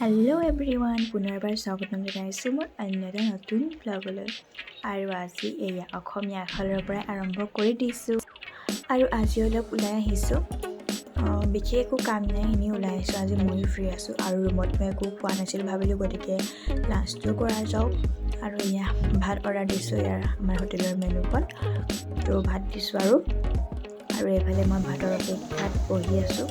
Hello' everyone, পুনৰবাৰ স্বাগতম জনাইছোঁ মোৰ অন্য এটা নতুন ব্লগলৈ। আৰু আজি এয়া অসমীয়া এফালৰ পৰাই আৰম্ভ কৰি দিছোঁ। আৰু আজি অলপ ওলাই আহিছোঁ, বিশেষ একো কাম নাই, এনেই ওলাই আহিছোঁ। আজি ময়ো ফ্ৰী আছোঁ আৰু ৰুমত মই একো খোৱা নাছিলোঁ, ভাবিলোঁ গতিকে লাঞ্চটো কৰা যাওক। আৰু এয়া ভাত অৰ্ডাৰ দিছোঁ, ইয়াৰ আমাৰ হোটেলৰ মেনুখন। তো ভাত দিছোঁ আৰু আৰু এইফালে মই ভাতৰ অপেক্ষাত বহি আছোঁ।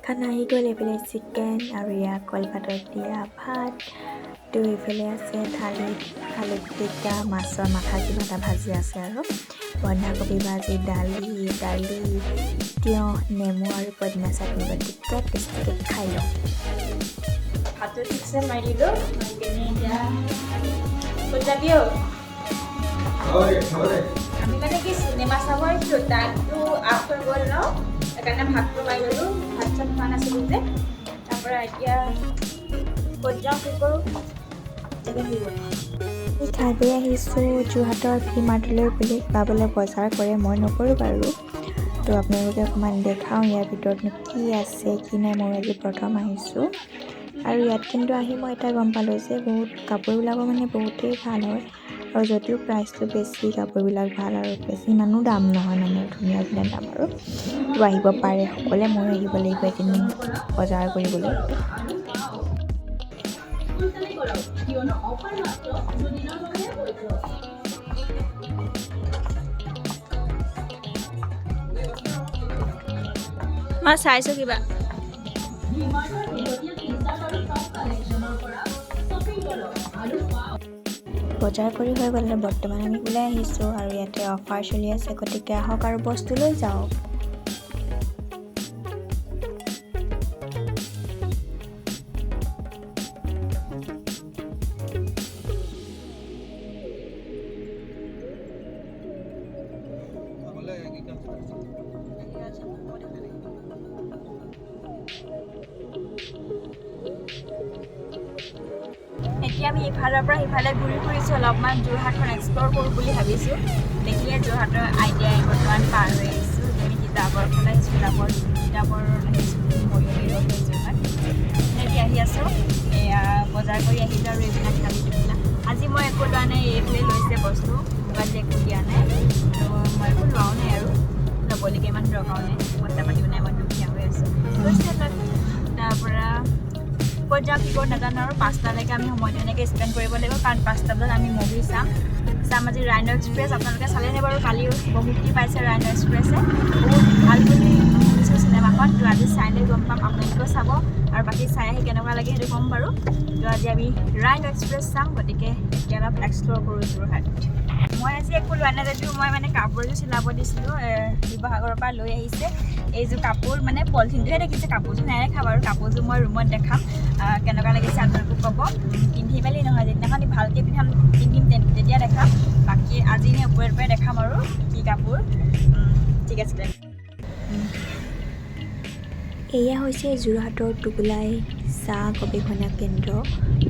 খানা আহি গ'ল। এইফালে চিকেন আৰু ইয়াৰ কলপাতত দিয়া ভাত। তো এইফালে আছে থালিত আলু পিটিকা, মাছৰ মাথা কিবা এটা ভাজি আছে আৰু বন্ধাকবি ভাজি, দালি দালি তিয়ঁহ, নেমু আৰু পদিনা চাটনি। গতিকে টেষ্টিকৈ খাই লওঁ। ভাতটো ঠিকছে মাৰি দিলোঁ, মাৰি পিনে এতিয়া ক'ত যাবি অ'? আমি মানে কি চিনেমা চাব আহিছিলোঁ, তাততো আফ হৈ গ'ল ন, সেইকাৰণে ভাতটো মাৰি ল'লোঁ। ভাত চাত খোৱা নাছিলোঁ যে। তাৰপৰা এতিয়া ক'ত যাওঁ, কি কৰোঁ তাকে ভাবিব। খাই বৈ আহিছোঁ যোৰহাটৰ ভি মাৰ্টলৈ বুলি বাবলে বজাৰ কৰে, মই নকৰোঁ বাৰু। তো আপোনালোকে অকণমান দেখাওঁ ইয়াৰ ভিতৰতনো কি আছে কি নাই। মই আজি প্ৰথম আহিছোঁ আৰু ইয়াত কিন্তু আহি মই এটা গম পালোঁ যে বহুত কাপোৰবিলাকো মানে বহুতেই ভাল হয় আৰু যদিও প্ৰাইচটো বেছি, কাপোৰবিলাক ভাল আৰু বেছি ইমানো দাম নহয়, মানে ধুনীয়া ধুনীয়া দাম। আৰু তো আহিব পাৰে সকলোৱে, ময়ো আহিব লাগিব এদিন বজাৰ কৰিবলৈ। মই চাইছোঁ কিবা। বজাৰ কৰি হৈ গ'ল, বৰ্তমান আমি ওলাই আহিছোঁ আৰু ইয়াতে অফাৰ চলি আছে, গতিকে আহক আৰু বস্তু লৈ যাওক। এতিয়া আমি ইফালৰ পৰা সিফালে ঘূৰি ফুৰিছোঁ, অলপমান যোৰহাটখন এক্সপ্ল'ৰ কৰোঁ বুলি ভাবিছোঁ। দেখিলে যোৰহাটৰ I T I বৰ্তমান পাৰ হৈ আহিছোঁ। এতিয়া আমি তিতাবৰ ফালে আহিছোঁ, তিতাবৰ আহিছোঁ, মৰিয়নি ৰোড হৈ যোৰহাট তেনেকৈ আহি আছোঁ। এয়া বজাৰ কৰি আহিলোঁ আৰু এইবিলাক দালি টোপোলা। আজি মই একো লোৱা নাই, এইফালে লৈছে বস্তু, মোক আজি একো দিয়া নাই। তো মই একো লোৱাও নাই আৰু ল'বলগীয়া ইমান দৰকাৰো নাই, পইচা পাতিও নাই, মই দুখীয়া হৈ আছোঁ। লৈছে। তাৰপৰা ক'ত যাওঁ, কি কৰোঁ নাজানো আৰু 5টালৈকে আমি সময়টো এনেকৈ স্পেণ্ড কৰিব লাগিব, কাৰণ 5টা বজাত আমি মুভি চাম চাম আজি ৰাইন' এক্সপ্ৰেছ। আপোনালোকে চালেনে বাৰু? কালিও মুক্তি পাইছে ৰাইন' এক্সপ্ৰেছে, বহুত ভাল বুলি শুনিছোঁ চিনেমাখন। তো আজি চাই লৈ গম পাম, আপোনালোকেও চাব আৰু বাকী চাই আহি কেনেকুৱা লাগে সেইটো ক'ম বাৰু। তো আজি আমি ৰাইন' এক্সপ্ৰেছ চাম, গতিকে এতিয়া অলপ এক্সপ্ল'ৰ কৰোঁ যোৰহাট। মই আজি একো লোৱা নাই যদিও মই মানে কাপোৰ এযোৰ চিলাব দিছিলোঁ, শিৱসাগৰৰ পৰা লৈ আহিছে এইযোৰ কাপোৰ। মানে পলিথিনটোহে দেখিছে, কাপোৰযোৰ নাই দেখা বাৰু। কাপোৰযোৰ মই ৰুমত দেখাম, কেনেকুৱা লাগিছে আপোনালোকো ক'ব। পিন্ধি মেলি নহয়, যিদিনাখন ভালকৈ পিন্ধিম তেতিয়া দেখাম। বাকী আজি এনেই ওপৰে ওপৰে দেখাম আৰু কি কাপোৰ। ঠিক আছে। এয়া হৈছে যোৰহাটৰ টোকোলাই চাহ গৱেষণা কেন্দ্ৰ।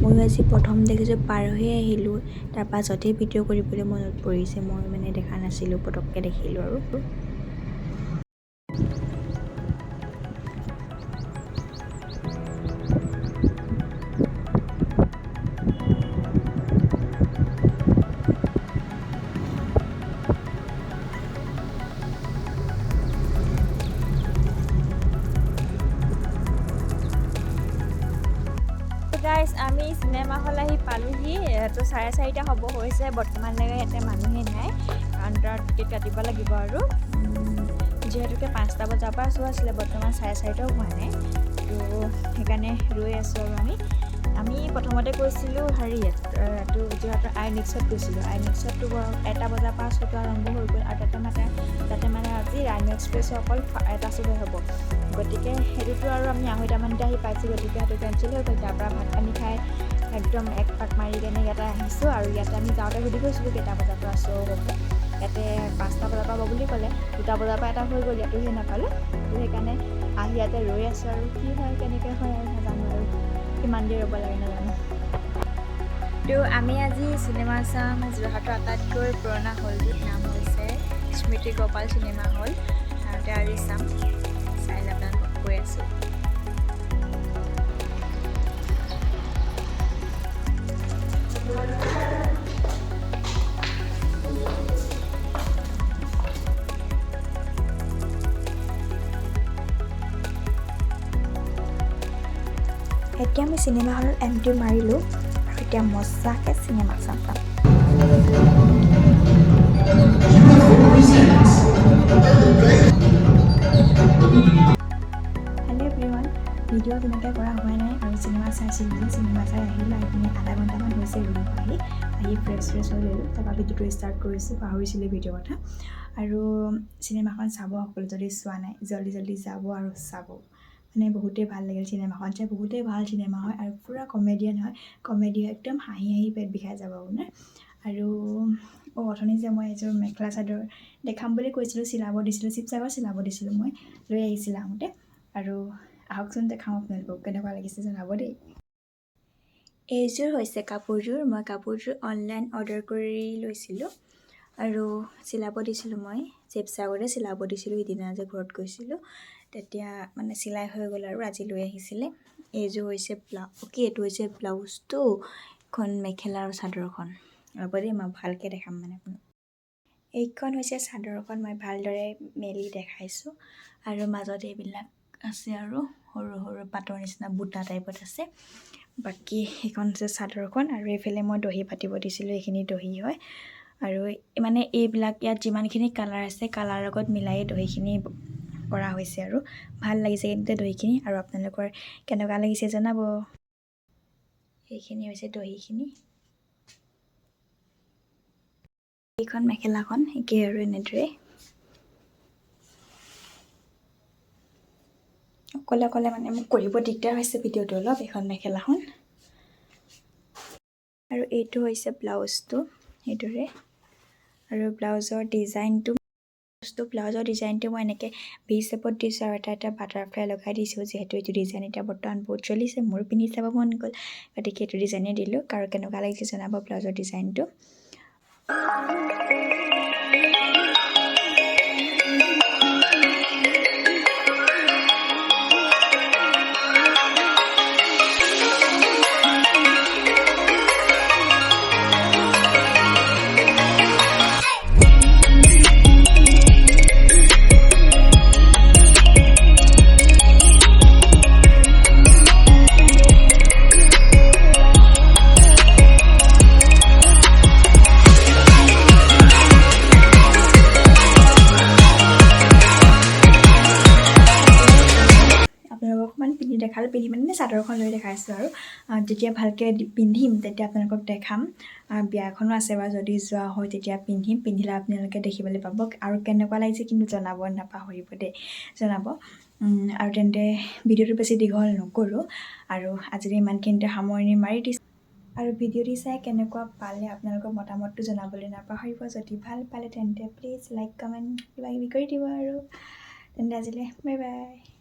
ময়ো আজি প্ৰথম দেখিছোঁ, পাৰ হৈয়ে আহিলোঁ, তাৰ পাছতহে ভিডিঅ' কৰিবলৈ মনত পৰিছে। মই মানে দেখা নাছিলোঁ, পটককৈ দেখিলোঁ আৰু। গাইজ, আমি চিনেমা হল আহি পালোহি। তো 4:30 হ'ব হৈছে, বৰ্তমানলৈকে ইয়াতে মানুহেই নাই, কাৰণ তাৰ টিকেট কাটিব লাগিব আৰু যিহেতুকে 5টা বজাৰ পৰা শ্ব' আছিলে, বৰ্তমান 4:30ও হোৱা নাই, তো সেইকাৰণে ৰৈ আছোঁ। আৰু আমি আমি প্ৰথমতে গৈছিলোঁ হেৰিয়াত, এইটো যোৰহাটৰ আইনক্সত গৈছিলোঁ। আইনক্সততো বাৰু 1টা বজাৰ পৰা শ্ব'টো আৰম্ভ হৈ গ'ল আৰু তাতে মানে আজি ৰাইন' এক্সপ্ৰেছৰ অকল এটা শ্ব'হে হ'ব, গতিকে সেইটোতো আৰু আমি 2:30মানতে আহি পাইছোঁ, গতিকে সেইটো কেঞ্চেল হৈ গ'ল। তাৰপৰা ভাত পানী খাই একদম এক পাক মাৰি কেনে ইয়াতে আহিছোঁ। আৰু ইয়াতে আমি যাওঁতে সুধি গৈছিলোঁ কেইটা বজাৰ পৰা শ্ব' হ'ব। ইয়াতে 5টা বজাৰ পৰা হ'ব বুলি ক'লে, 2টা বজাৰ পৰা এটা হৈ গ'ল, ইয়াতো সেই নাপালোঁ। তো সেইকাৰণে আহি ইয়াতে ৰৈ আছোঁ আৰু কি হয় কেনেকৈ হয় আৰু নাজানো, আৰু কিমান দেৰি ৰ'ব লাগে নাজানো। তো আমি আজি চিনেমা চাম যোৰহাটৰ আটাইতকৈ পুৰণা হলটোৰ নাম হৈছে স্মৃতি গোপাল চিনেমা হল। তাতে আজি চাম, চাই আপোনালোকক কৈ আছোঁ। এতিয়া আমি চিনেমা হলত এণ্ট্ৰি মাৰিলোঁ আৰু এতিয়া মজাকৈ চিনেমা চাম। হেল্ল' এভৰিৱান, ভিডিঅ' তেনেকৈ কৰা হোৱা নাই আৰু চিনেমা চাইছিলোঁ যে চিনেমা চাই আহিলোঁ, আহি পিনে আধা ঘণ্টামান হৈছে ৰুমত আহি আহি ফ্ৰেছ ফ্ৰেছ হৈ ল'লোঁ। তাৰপৰা ভিডিঅ'টো ষ্টাৰ্ট কৰিছোঁ, পাহৰিছিলোঁ ভিডিঅ'ৰ কথা। আৰু চিনেমাখন চাব সকলো, যদি চোৱা নাই জল্দি জল্দি যাব আৰু চাব, মানে বহুতেই ভাল লাগিল চিনেমাখন চাই, বহুতেই ভাল চিনেমা হয় আৰু পূৰা কমেডিয়ান হয়, কমেডি হয়, একদম হাঁহি হাঁহি পেট বিষাই যাব আপোনাৰ। আৰু অথনি যে মই এযোৰ মেখেলা চাদৰ দেখাম বুলি কৈছিলোঁ, চিলাব দিছিলোঁ, শিৱসাগৰ চিলাব দিছিলোঁ, মই লৈ আহিছিলোঁ আহোঁতে। আৰু আহকচোন দেখাওঁ আপোনালোকক কেনেকুৱা লাগিছে জনাব দেই। এইযোৰ হৈছে কাপোৰযোৰ, মই কাপোৰযোৰ অনলাইন অৰ্ডাৰ কৰি লৈছিলোঁ আৰু চিলাব দিছিলোঁ, মই শিৱসাগৰতে চিলাব দিছিলোঁ সিদিনা যে ঘৰত গৈছিলোঁ তেতিয়া, মানে চিলাই হৈ গ'ল আৰু আজি লৈ আহিছিলে। এইযোৰ হৈছে কি এইটো হৈছে ব্লাউজটো, এইখন মেখেলা আৰু চাদৰখন। ৰ'ব দেই, মই ভালকৈ দেখাম মানে আপোনাক। এইখন হৈছে চাদৰখন, মই ভালদৰে মেলি দেখাইছোঁ। আৰু মাজত এইবিলাক আছে আৰু সৰু সৰু পাতৰ নিচিনা বুটা টাইপত আছে। বাকী সেইখন হৈছে চাদৰখন। আৰু এইফালে মই দহি পাতিব দিছিলোঁ, এইখিনি দহি হয়। আৰু মানে এইবিলাক ইয়াত যিমানখিনি কালাৰ আছে কালাৰৰ লগত মিলাই দহিখিনি কৰা হৈছে আৰু ভাল লাগিছে কিন্তু দহিখিনি। আৰু আপোনালোকৰ কেনেকুৱা লাগিছে জনাব। এইখিনি হৈছে দহিখিনি। এইখন মেখেলাখন একেই আৰু এনেদৰে অকলে অকলে মানে মোক কৰিব দিগদাৰ হৈছে ভিডিঅ'টো অলপ। এইখন মেখেলাখন আৰু এইটো হৈছে ব্লাউজটো সেইদৰে। আৰু ব্লাউজৰ ডিজাইনটো মই এনেকৈ ভি শ্বেপত দিছোঁ আৰু এটা এটা বাটাৰফ্লাই লগাই দিছোঁ, যিহেতু এইটো ডিজাইন এতিয়া বৰ্তমান বহুত চলিছে, মোৰো পিন্ধি চাব মন গ'ল, গতিকে এইটো ডিজাইনেই দিলোঁ। আৰু কেনেকুৱা লাগিছে জনাব ব্লাউজৰ ডিজাইনটো। আপোনালোকক অকণমান পিন্ধি দেখালোঁ, পিন্ধি মানে চাদৰখন লৈ দেখাইছোঁ। আৰু যেতিয়া ভালকৈ পিন্ধিম তেতিয়া আপোনালোকক দেখাম। বিয়াখনো আছে বাৰু, যদি যোৱা হয় তেতিয়া পিন্ধিম, পিন্ধিলে আপোনালোকে দেখিবলৈ পাব। আৰু কেনেকুৱা লাগিছে কিন্তু জনাব নাপাহৰিব দেই, জনাব। আৰু তেন্তে ভিডিঅ'টো বেছি দীঘল নকৰোঁ আৰু আজিলৈ ইমানখিনিতে সামৰণি মাৰি দিছোঁ। আৰু ভিডিঅ'টি চাই কেনেকুৱা পালে আপোনালোকৰ মতামতটো জনাবলৈ নাপাহৰিব। যদি ভাল পালে তেন্তে প্লিজ লাইক কমেণ্ট কিবা কিবি কৰি দিব। আৰু তেন্তে আজিলৈ বাই বাই।